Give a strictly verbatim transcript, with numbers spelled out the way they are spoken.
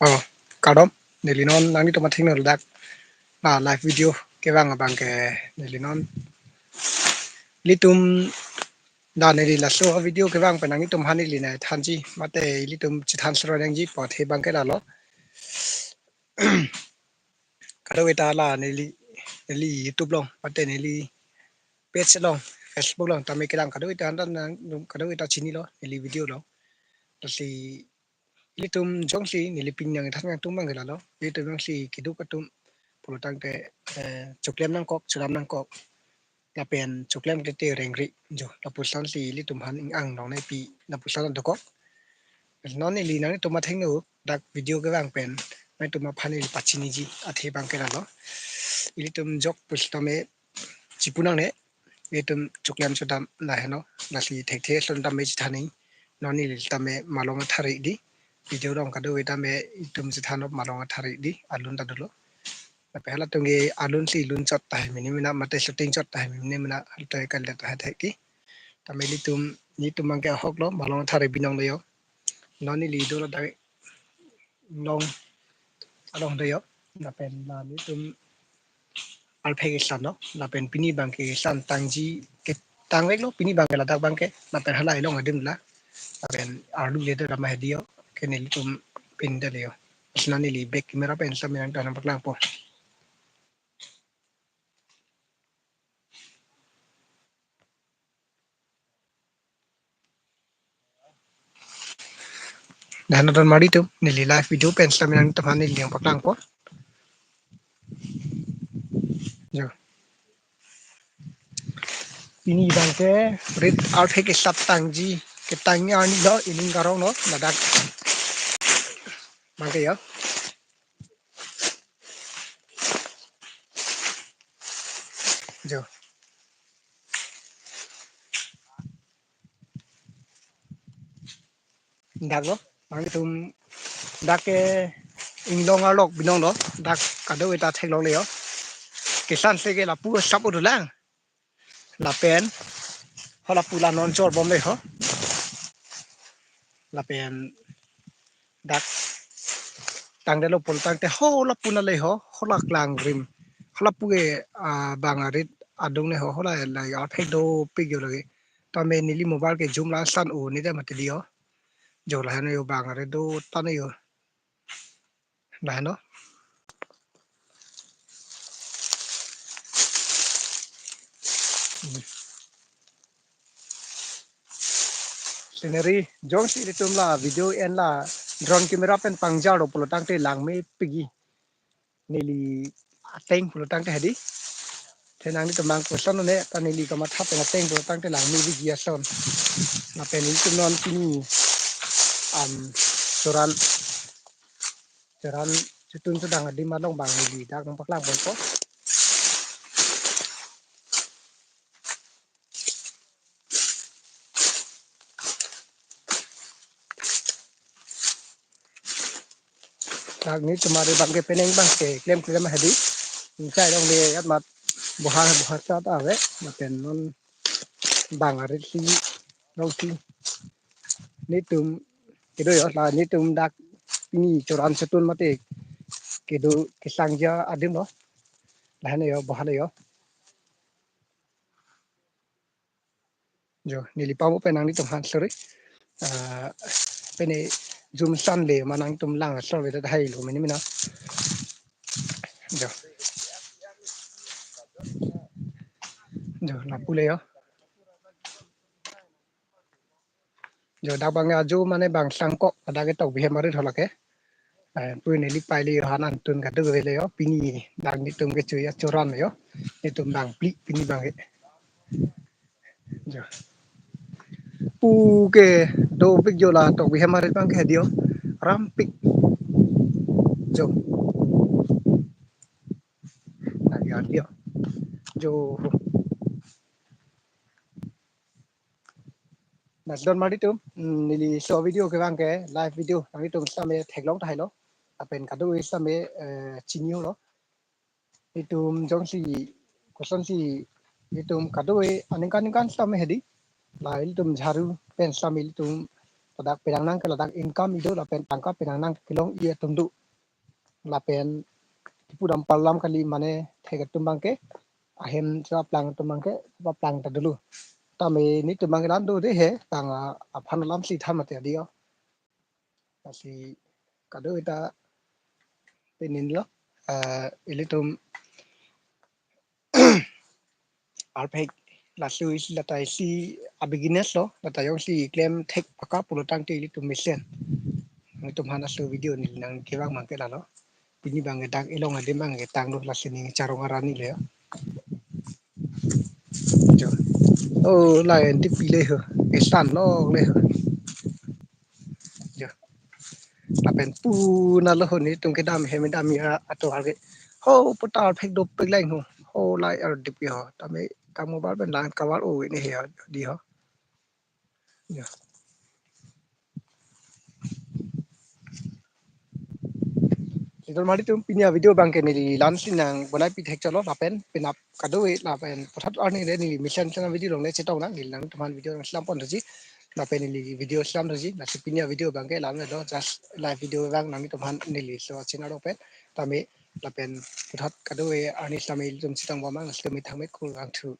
Oh, kardom, neli non nanglitum athengno ladak la live video kevang abang ke neli non ilitum la neli laso video kevang pen nanglitum aphan neli nangthanji mate ilitum chethan sero nangji pu athe abang ke lalo. Kadokave ta la neli neli YouTube along mate neli page along, Facebook along tame kelang kadokave ta nang kadokave ta chinilo neli video along. Lasi ilitum jongsi neli pini nangthan nangtum abang ke lalo, ilitum jongsi keduk atum pulo tangte, eh, choklem nangkok, chodam nangkok, lapen choklem tete rengri jo, lapuson si ilitum aphan ing-ang nong nangpi lapuson dokok. Non neli nanglitum athengno dak video kevang pen nanglitum aphan neli pachiniji athe abang ke lalo. Ilitum jok pusitame chipu nangne, ilitum choklem chodam laheno, lasi thekthe ason tame chethani. Non neli tame malong athari di, video along kadokave tame itum chethanop malong athari di, alun ta dolo. Lapen halatum ke alun si lun chot tahai mini mina mate shooting chot tahai mini mina halatum ke kali tahai thek di. Tame ilitum nelitum abang ke ahok lo, malong athari binong lo jo. Non neli dolo dak long along do jo. Lapen la nelitum arphek kesan lo, lapen pini abang ke kesan tangji ketang vek lo, pini abang ke ladak abang ke, lapen halai along adim la, lapen arlu le do lama hedi jo, ke nelitum pini dale jo. Lasi non neli back camera pen sami nangtum aphan nangpaklangpo. Dah nonton mari tu, neli live video pen sami nangtum aphan neli nangpaklangpo. Jo. Pini abang ke rit arphek kesat tangji, ketangji arni lo, ining karong lo, ladak abang ke jo. Jo. Dak lo, nanglitum dak ke inglong arlok binong lo, dak kadokave ta theklongle jo. Kesan se ke lapu sap udulang. Lapen, ho lapu la non chor bom le ho. Lapen dak tangdetlo pulo tangte ho lapu na le ho, ho la klang rim. Ho lapu ke, ah, bang arit adung le ho, ho la la arphek dopik jo lake. Tame neli mobile ke zoom la san o ni de mati di jo. Jo laheno jo bang arit do tane jo. Laheno. Hmm. Scenery, jongsi ilitum la video en la drone camera pen pangjar do pulo tangte langmepikji. Neli ateng pulo tangte hedi. Te nanglitum abang koson ne ta neli kamatha pen ateng pulo tangte langmepikji ason. Lapen nelitum non pini, um, choran, choran chotun chodam adim along abang neli dak nangpaklang ponpo. Dak nelitum ari abang ke penang abang ke klem klem hedi. Insai dong de amat boha boha chat ave. Lapen non bang arit si rong si. Nelitum kedo jo, la nelitum dak pini choran chotun mate kedo kesangja adim lo. Laheno jo, bohalo jo. Jo, neli pamo pen nanglitum aphan sori. Ah, pene zoom san le ma nangtum lang sori ta hai lo mini mina. Jo. Jo, lapu le jo. Jo, dak abang ajo mane bang sangkok dak ke tok bihem arit ho lake. Eh, pu neli pai le jo, hanan tun kadokave le jo, pini dak nelitum kecho achoran jo, nelitum bang phli pini abang ke. Jo. Pu ke dopik jo la tok bihem arit abang ke hedi jo, rampik. Jo. Nah, ya, dia. Jo. Nah, don mari tu, hmm, neli laso video kevang ke, live video, nanglitum sami theklong tahai lo. Lapen kadokave sami, eh, chini lo. Itum jongsi, kosonsi, itum kadokave aningkan aningkan sami hedi. La ilitum jharu pen sami ilitum ladak penang nang ke ladak income ido lapen tangka penang nang kelong-i atum do. Lapen kipudam parlam kali mane thek atum abangke ahem cheplang atum abangke cheplang ta dulu. Tame nelitum abangke lam do dei he tang, ah, aphan lam si than mate adi ho. Lasi kado-eta penin lo, eh, ilitum arphek laso isi lata isi a-beginners lo, lata jongsi klem thek paka pulo tangte ilitum mesen. Nelitum aphan laso video neli nangkevang abangke lalo. Pini abangke dak elong adim abangke tanglo, lasi ning charong arani le. Jo. Oh, lain tipi le ho. Esan lo le ho. Jo. Lapen puna lo ho nelitum kedam hem dam ya atovar ke. Ho putar phek dopik lang ho. Ho lai ardip ho. Tame tang mobile pen lang cover o ini he di ho. Jo. Sitor mari tum pini a-video abangke neli la-ansi nang bonai pithek chotlo lapen penap kado-e lapen puthot arni le neli mesen channel video along le chetong nang neli nangtum aphan video nang selam pon doji lapen neli video selam doji. Lasi pini a-video abangke la-an lo, just live video abang nangtum aphan neli so channel open tame lapen puthot kado-e arni tame ilitum chetong bomang, lasi tame thangme kurvangthu.